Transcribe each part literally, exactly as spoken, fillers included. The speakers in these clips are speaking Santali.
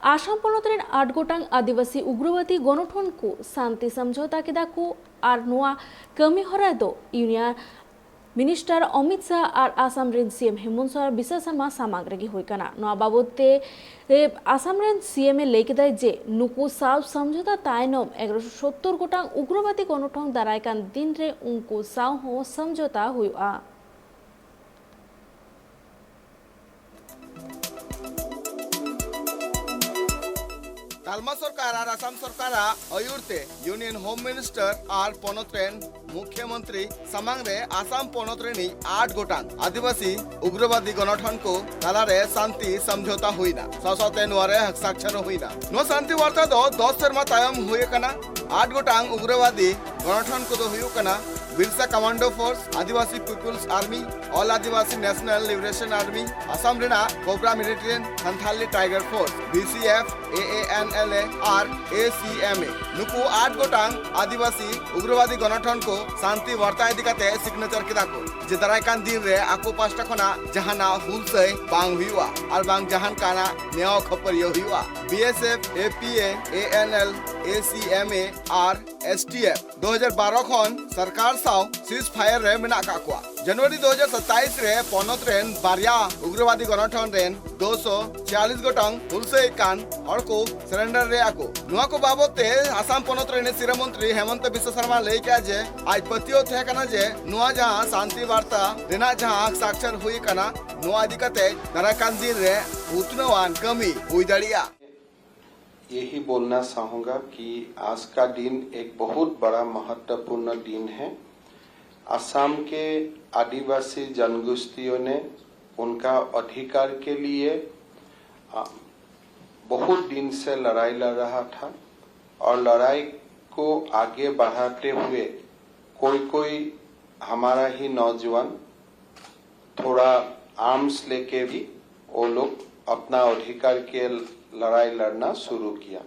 ᱟᱥᱟᱢ ᱯᱚᱱᱚᱛ ᱨᱮᱱ ᱟᱴ ᱜᱚᱴᱟᱝ ᱟᱹᱫᱤᱵᱟᱹᱥᱤ ᱩᱜᱨᱚᱵᱟᱫᱤ ᱜᱚᱱᱚᱴᱷᱚᱱ ᱠᱚ ᱥᱟᱱᱛᱤ ᱥᱚᱢᱡᱷᱚᱛᱟ ᱠᱮᱫᱟ ᱠᱚ ᱟᱨ ᱱᱚᱣᱟ ᱠᱟᱹᱢᱤ ᱦᱚᱨᱟ ᱫᱚ ᱤᱭᱩᱱᱤᱭᱚᱱ ᱢᱤᱱᱤᱥᱴᱟᱨ ᱚᱢᱤᱛ ᱥᱟᱦ ᱟᱨ ᱟᱥᱟᱢ ᱨᱮᱱ ᱥᱤ ᱮᱢ ᱦᱮᱢᱚᱱᱛ ᱥᱚᱨᱮᱱ ᱵᱤᱥᱣᱟ ᱥᱚᱨᱢᱟ ᱥᱟᱢᱟᱝ ᱨᱮᱜᱮ ᱦᱩᱭ ᱠᱟᱱᱟ᱾ ᱱᱚᱣᱟ ᱵᱟᱵᱚᱛ ᱛᱮ ᱮ, ᱟᱥᱟᱢ ᱨᱮᱱ ᱥᱤ ᱮᱢ ᱮ ᱞᱟᱹᱭ ᱠᱮᱫᱟᱭ ᱡᱮ ᱱᱩᱠᱩ ᱥᱟᱶ ᱥᱚᱢᱡᱷᱚᱛᱟ ᱛᱟᱭᱱᱚᱢ ᱮᱜᱟᱨᱚᱥᱚ ᱥᱚᱛᱛᱚᱨ ᱜᱚᱴᱟᱝ ᱩᱜᱨᱚᱵᱟᱫᱤ ᱜᱚᱱᱚᱴᱷᱚᱱ ᱫᱟᱨᱟᱭ ᱠᱟᱱ ᱫᱤᱱ ᱨᱮ ᱩᱱᱠᱩ ᱥᱟᱶ ᱦᱚᱸ ᱥᱚᱢᱡᱷᱚᱛᱟ ᱦᱩᱭᱩᱜᱼᱟ᱾ ᱛᱟᱞᱢᱟ ᱥᱚᱨᱠᱟᱨ ᱟᱨ ᱟᱥᱟᱢ ᱥᱚᱨᱠᱟᱨᱟᱜ ᱟᱹᱭᱩᱨ ᱛᱮ ᱤᱭᱩᱱᱤᱭᱚᱱ ᱦᱳᱢ ᱢᱤᱱᱤᱥᱴᱟᱨ ᱟᱨ ᱯᱚᱱᱚᱛ ᱨᱮᱱ ᱢᱩᱠᱷᱭᱚᱢᱚᱱᱛᱨᱤ ᱥᱟᱢᱟᱝ ᱨᱮ ᱟᱥᱟᱢ ᱯᱚᱱᱚᱛ ᱨᱤᱱᱤᱡ ᱟᱴ ᱜᱚᱴᱟᱝ ᱟᱹᱫᱤᱵᱟᱹᱥᱤ ᱩᱜᱨᱚᱵᱟᱫᱤ ᱜᱚᱱᱚᱴᱷᱚᱱ ᱠᱚ ᱛᱟᱞᱟᱨᱮ ᱥᱟᱱᱛᱤ ᱥᱚᱢᱡᱷᱚᱛᱟ ᱦᱩᱭᱱᱟ᱾ ᱥᱟᱶ ᱥᱟᱶᱛᱮ ᱱᱚᱣᱟ ᱨᱮ ᱦᱟᱥᱛᱟᱠᱷᱟᱨ ᱦᱚᱸ ᱦᱩᱭᱱᱟ᱾ ᱱᱚᱣᱟ ᱥᱟᱱᱛᱤ ᱵᱟᱨᱛᱟ ᱫᱚ ᱫᱚᱥ ᱥᱮᱨᱢᱟ ᱛᱟᱭᱚᱢ ᱦᱩᱭ ᱟᱠᱟᱱᱟ᱾ ᱟᱴ ᱜᱚᱴᱟᱝ ᱩᱜᱨᱚᱵᱟᱫᱤ ᱜᱚᱱᱚᱴᱷᱚᱱ ᱠᱚᱫᱚ ᱦᱩᱭᱩᱜ ᱠᱟᱱᱟ Birsa commando force, Adivasi people's army, all Adivasi national liberation army, Assam ᱨᱮᱱᱟᱜ cobra militant Santhali tiger force, B C F, A A N L ᱮ ᱟᱨ ᱮ ᱥᱤ ᱮᱢ ᱮ᱾ ᱱᱩᱠᱩ ᱟᱴ ᱜᱚᱴᱟᱝ ᱟᱹᱫᱤᱵᱟᱹᱥᱤ ᱩᱜᱨᱚᱵᱟᱫᱤ ᱜᱚᱱᱚᱴᱷᱚᱱ ᱠᱚ ᱥᱟᱱᱛᱤ ᱵᱟᱨᱛᱟ ᱤᱫᱤ ᱠᱟᱛᱮ ᱥᱤᱜᱱᱮᱪᱟᱨ ᱠᱮᱫᱟ ᱠᱚ ᱡᱮ ᱫᱟᱨᱟᱭ ᱠᱟᱱ ᱫᱤᱱ ᱨᱮ ᱟᱠᱚ ᱯᱟᱦᱴᱟ ᱠᱷᱚᱱᱟᱜ ᱡᱟᱦᱟᱱᱟᱜ ᱦᱩᱞᱥᱟᱹᱭ ᱵᱟᱝ ᱦᱩᱭᱩᱜᱼᱟ ᱟᱨ ᱵᱟᱝ ᱡᱟᱦᱟᱱ ᱠᱟᱱᱟ ᱱᱮᱭᱟᱣ ᱠᱷᱟᱹᱯᱟᱹᱨᱤᱭᱟᱹ ᱦᱩᱭᱩᱜᱼᱟ᱾ B S F, A P A, A N L, A C M A R S T F ᱫᱩ ᱦᱟᱡᱟᱨ ᱵᱟᱨᱚ ᱠᱷᱚᱱ ᱥᱚᱨᱠᱟᱨ ᱥᱟᱶ ᱥᱤᱡᱽ ᱯᱷᱟᱭᱟᱨ ᱨᱮ ᱢᱮᱱᱟᱜ ᱟᱠᱟᱫ ᱠᱚᱣᱟ᱾ ᱡᱟᱱᱩᱣᱟᱨᱤ ᱫᱩ ᱦᱟᱡᱟᱨ ᱥᱟᱛᱟᱭᱤᱥ ᱨᱮ ᱯᱚᱱᱚᱛ ᱨᱮᱱ ᱵᱟᱨᱭᱟ ᱩᱜᱨᱚᱵᱟᱫᱤ ᱜᱚᱱᱚᱴᱷᱚᱱ ᱨᱮᱱ ᱫᱩᱥᱚ ᱪᱷᱤᱭᱟᱞᱤᱥ ᱜᱚᱴᱟᱝ ᱦᱩᱞᱥᱟᱹᱭ ᱠᱟᱱ ᱦᱚᱲ ᱠᱚ ᱥᱟᱨᱮᱱᱰᱟᱨ ᱨᱮᱭᱟᱜ ᱠᱚ᱾ ᱱᱚᱣᱟ ᱠᱚ ᱵᱟᱵᱚᱛ ᱛᱮ ᱟᱥᱟᱢ ᱯᱚᱱᱚᱛ ᱨᱮᱱ ᱥᱤᱨᱟᱹ ᱢᱚᱱᱛᱨᱤ ᱦᱮᱢᱚᱱᱛᱚ ᱵᱤᱥᱣᱟ ᱥᱚᱨᱢᱟ ᱞᱟᱹᱭ ᱠᱮᱫᱟ ᱡᱮ ᱟᱡ ᱯᱟᱹᱛᱭᱟᱹᱣ ᱛᱟᱦᱮᱸ ᱠᱟᱱᱟ ᱡᱮ ᱱᱚᱣᱟ ᱡᱟᱦᱟᱸ ᱥᱟᱱᱛᱤ ᱵᱟᱨᱛᱟ ᱨᱮᱱᱟᱜ ᱡᱟᱦᱟᱸ ᱦᱟᱥᱛᱟᱠᱷᱟᱨ ᱦᱩᱭ ᱟᱠᱟᱱᱟ, ᱱᱚᱣᱟ ᱤᱫᱤ ᱠᱟᱛᱮ ᱫᱟᱨᱟᱭ ᱠᱟᱱ ᱫᱤᱱ ᱨᱮ ᱩᱛᱱᱟᱹᱣᱟᱱ ᱠᱟᱹᱢᱤ ᱦᱩᱭ ᱫᱟᱲᱮᱭᱟᱜᱼᱟ᱾ यही बोलना चाहूँगा कि आज का दिन एक बहुत बड़ा महत्वपूर्ण दिन है। असम के आदिवासी जनगोष्ठियों ने उनका अधिकार के लिए, आ, बहुत दिन से लड़ाई लड़ रहा था और लड़ाई को आगे बढ़ाते हुए कोई कोई हमारा ही नौजवान थोड़ा आर्म्स लेके भी वो लोग अपना अधिकार के लड़ाई लड़ना शुरू किया।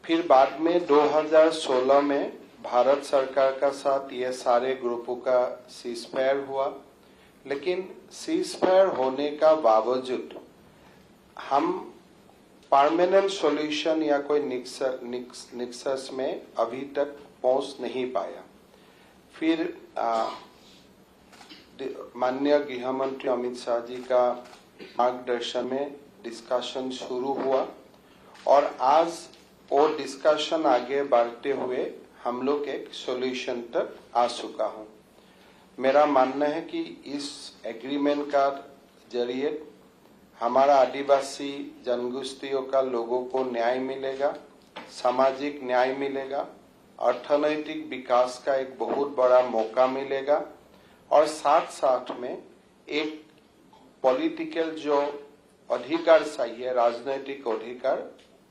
फिर बाद में दो हज़ार सोलह में भारत सरकार का साथ ये सारे ग्रुपों का सीज फायर हुआ, लेकिन सीज फायर होने का बावजूद हम परमानेंट सॉल्यूशन या कोई निक्सर, निक्स, निक्सस में अभी तक पहुंच नहीं पाया। फिर आ, दि- माननीय गृह मंत्री अमित शाह जी का मार्गदर्शन में डिस्कशन शुरू हुआ और आज वो डिस्कशन आगे बढ़ते हुए हम लोग एक सॉल्यूशन तक आ चुका हूँ। मेरा मानना है कि इस एग्रीमेंट का जरिए हमारा आदिवासी जनगोष्ठियों का लोगों को न्याय मिलेगा, सामाजिक न्याय मिलेगा, अर्थनैतिक विकास का एक बहुत बड़ा मौका मिलेगा और साथ साथ में एक पॉलिटिकल जो अधिकार चाहिए, राजनैतिक अधिकार,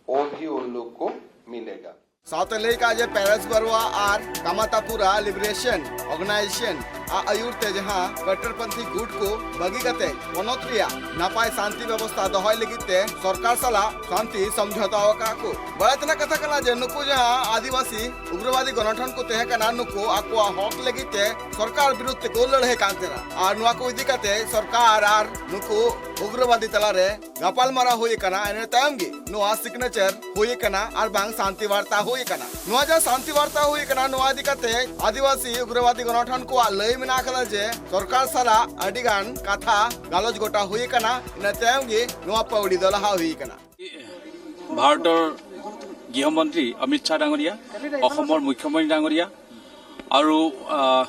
वो भी उन लोग को मिलेगा। ᱥᱟᱶᱛᱮ ᱞᱟᱹᱭ ᱠᱟᱜᱼᱟ ᱡᱮ ᱯᱮᱨᱮᱥ ᱵᱟᱨᱩᱣᱟ ᱟᱨ ᱠᱟᱢᱟᱛᱟᱯᱩᱨᱟ ᱞᱤᱵᱟᱨᱮᱥᱚᱱ ᱚᱨᱜᱟᱱᱟᱭᱡᱮᱥᱚᱱ ᱟᱜ ᱟᱹᱭᱩᱨ ᱛᱮ ᱡᱟᱦᱟᱸ ᱠᱟᱴᱴᱚᱨᱯᱚᱱᱛᱷᱤ ᱜᱩᱴ ᱠᱚ ᱵᱟᱹᱜᱤ ᱠᱟᱛᱮ ᱯᱚᱱᱚᱛ ᱨᱮᱭᱟᱜ ᱱᱟᱯᱟᱭ ᱥᱟᱱᱛᱤ ᱵᱮᱵᱚᱥᱛᱷᱟ ᱫᱚᱦᱚᱭ ᱞᱟᱹᱜᱤᱫ ᱛᱮ ᱥᱚᱨᱠᱟᱨ ᱥᱟᱞᱟᱜ ᱥᱟᱱᱛᱤ ᱥᱚᱢᱡᱷᱚᱛᱟ ᱟᱠᱟᱫ ᱠᱚ᱾ ᱵᱟᱲᱟᱭ ᱛᱮᱱᱟᱜ ᱠᱟᱛᱷᱟ ᱠᱟᱱᱟ ᱡᱮ ᱱᱩᱠᱩ ᱡᱟᱦᱟᱸ ᱟᱹᱫᱤᱵᱟᱹᱥᱤ ᱩᱜᱨᱚᱵᱟᱫᱤ ᱜᱚᱱᱚᱴᱷᱚᱱ ᱠᱚ ᱛᱟᱦᱮᱸ ᱠᱟᱱᱟ, ᱱᱩᱠᱩ ᱟᱠᱚᱣᱟᱜ ᱦᱚᱠ ᱞᱟᱹᱜᱤᱫ ᱛᱮ ᱥᱚᱨᱠᱟᱨ ᱵᱤᱨᱩᱫᱷ ᱛᱮᱠᱚ ᱞᱟᱹᱲᱦᱟᱹᱭ ᱠᱟᱱ ᱛᱟᱦᱮᱸᱱᱟ᱾ ᱟᱨ ᱱᱚᱣᱟ ᱠᱚ ᱤᱫᱤ ᱠᱟᱛᱮ ᱥᱚᱨᱠᱟᱨ ᱟᱨ ᱱᱩᱠᱩ ᱩᱜᱨᱚᱵᱟᱫᱤ ᱛᱟᱞᱟᱨᱮ ᱜᱟᱯᱟᱞᱢᱟᱨᱟᱣ ᱦᱩᱭ ᱟᱠᱟᱱᱟ᱾ ᱤᱱᱟᱹ ᱛᱟᱭᱚᱢ ᱜᱮ ᱱᱚᱣᱟ ᱥᱤᱜᱽᱱᱮᱪᱟᱨ ᱦᱩᱭ ᱟᱠᱟᱱᱟ ᱟᱨ ᱵᱟᱝ ᱥᱟᱱᱛᱤ ᱵᱟᱨᱛᱟ ᱦᱩᱭ ᱟᱠᱟᱱᱟ᱾ ᱱᱚᱣᱟ ᱡᱟᱦᱟᱸ ᱥᱟᱱᱛᱤ ᱵᱟᱨᱛᱟ ᱦᱩᱭ ᱟᱠᱟᱱᱟ, ᱱᱚᱣᱟ ᱤᱫᱤ ᱠᱟᱛᱮ ᱟᱹᱫᱤᱵᱟᱹᱥᱤ ᱩᱜᱨᱚᱵᱟᱫᱤ ᱜᱚᱱᱚᱴᱷᱚᱱ ᱠᱚᱣᱟᱜ ᱞᱟᱹᱭ ᱢᱮᱱᱟᱜ ᱟᱠᱟᱫᱟ ᱡᱮ ᱥᱚᱨᱠᱟᱨ ᱥᱟᱞᱟᱜ ᱟᱹᱰᱤ ᱜᱟᱱ ᱠᱟᱛᱷᱟ ᱜᱟᱞᱚᱪ ᱜᱚᱴᱟ ᱦᱩᱭ ᱟᱠᱟᱱᱟ᱾ ᱤᱱᱟᱹ ᱛᱟᱭᱚᱢ ᱜᱮ ᱱᱚᱣᱟ ᱯᱟᱹᱣᱲᱤ ᱫᱚ ᱞᱟᱦᱟ ᱦᱩᱭ ᱟᱠᱟᱱᱟ᱾ ভাৰতৰ গৃহমন্ত্ৰী অমিত শ্বাহ ডাঙৰীয়া, অসমৰ মুখ্যমন্ত্ৰী ডাঙৰীয়া আৰু আহ,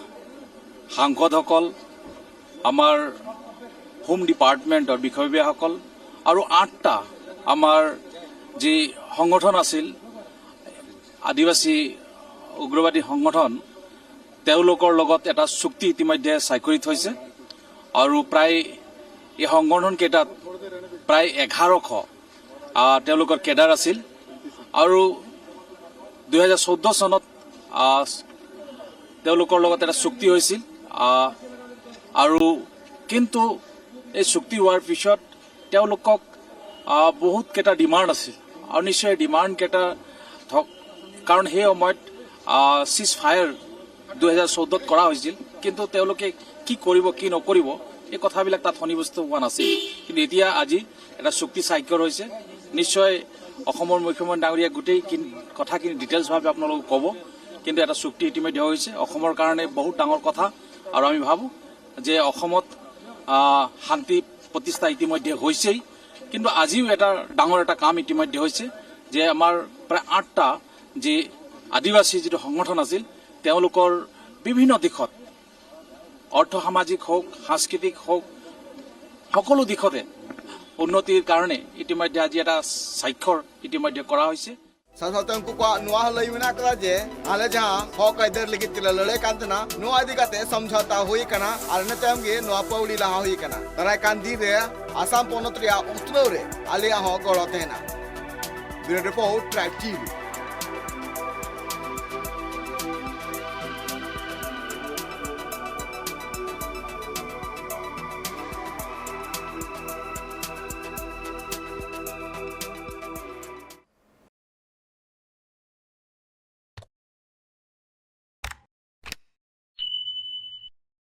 সাংসদসকল, আমাৰ হোম ডিপাৰ্টমেণ্টৰ বিষয়ববীয়াসকল আৰু আঠটা আমাৰ যি সংগঠন আছিল, আদিবাসী উগ্ৰবাদী সংগঠন, তেওঁলোকৰ লগত এটা চুক্তি ইতিমধ্যে স্বাক্ষৰিত হৈছে আৰু প্ৰায় এই সংগঠনকেইটাত প্ৰায় এঘাৰশ আহ, তেওঁলোকৰ কেডাৰ আছিল আৰু দুহেজাৰ চৈধ্য চনত আহ, তেওঁলোকৰ লগত এটা চুক্তি হৈছিল আহ, আৰু কিন্তু এই চুক্তি হোৱাৰ পিছত তেওঁলোকক আহ, বহুতকেইটা ডিমাণ্ড আছিল আৰু নিশ্চয় ডিমাণ্ডকেইটা থক, কাৰণ সেই সময়ত চিজ ফায়াৰ দুহেজাৰ চৈধ্যত কৰা হৈছিল, কিন্তু তেওঁলোকে কি কৰিব কি নকৰিব এই কথাবিলাক তাত সন্নিৱিষ্ট হোৱা নাছিল। কিন্তু এতিয়া আজি এটা চুক্তি স্বাক্ষৰ হৈছে। নিশ্চয় অসমৰ মুখ্যমন্ত্ৰী ডাঙৰীয়া গোটেইখিনি কথাখিনি ডিটেইলছ ভাৱে আপোনালোকক ক'ব। কিন্তু এটা চুক্তি ইতিমধ্যে হৈছে অসমৰ কাৰণে, বহুত ডাঙৰ কথা। আৰু আমি ভাবোঁ যে অসমত আহ, শান্তি প্ৰতিষ্ঠা ইতিমধ্যে হৈছেই। কিন্তু আজিও এটা ডাঙৰ এটা কাম ইতিমধ্যে হৈছে যে আমাৰ প্ৰায় আঠটা যি আদিবাসী যিটো সংগঠন আছিল, তেওঁলোকৰ বিভিন্ন দিশত, অৰ্থ সামাজিক হওক, সাংস্কৃতিক হওক, সকলো দিশতে উন্নতিৰ কাৰণে ইতিমধ্যে আজি এটা স্বাক্ষৰ ইতিমধ্যে কৰা হৈছে। ᱥᱟᱶᱛᱮ ᱩᱱᱠᱩ ᱠᱚᱣᱟᱜ ᱱᱚᱣᱟ ᱦᱚᱸ ᱞᱟᱹᱭ ᱢᱮᱱᱟᱜ ᱟᱠᱟᱫᱟ ᱡᱮ ᱟᱞᱮ ᱡᱟᱦᱟᱸ ᱦᱚᱠ ᱟᱹᱭᱫᱟᱹᱨ ᱞᱟᱹᱜᱤᱫ ᱛᱮᱞᱮ ᱞᱟᱹᱲᱦᱟᱹᱭ ᱠᱟᱱ ᱛᱟᱦᱮᱱᱟ, ᱱᱚᱣᱟ ᱤᱫᱤ ᱠᱟᱛᱮ ᱥᱚᱢᱡᱷᱚᱛᱟ ᱦᱩᱭ ᱟᱠᱟᱱᱟ ᱟᱨ ᱤᱱᱟᱹ ᱛᱟᱭᱚᱢ ᱜᱮ ᱱᱚᱣᱟ ᱯᱟᱹᱣᱲᱤ ᱞᱟᱦᱟ ᱦᱩᱭ ᱟᱠᱟᱱᱟ᱾ ᱫᱟᱨᱟᱭ ᱠᱟᱱ ᱫᱤᱱ ᱨᱮ ᱟᱥᱟᱢ ᱯᱚᱱᱚᱛ ᱨᱮᱭᱟᱜ ᱩᱛᱱᱟᱹᱣ ᱨᱮ ᱟᱞᱮᱭᱟᱜ ᱦᱚᱸ ᱜᱚᱲᱚ ᱛᱟᱦᱮᱱᱟ᱾ Bureau Report, Tribe T V.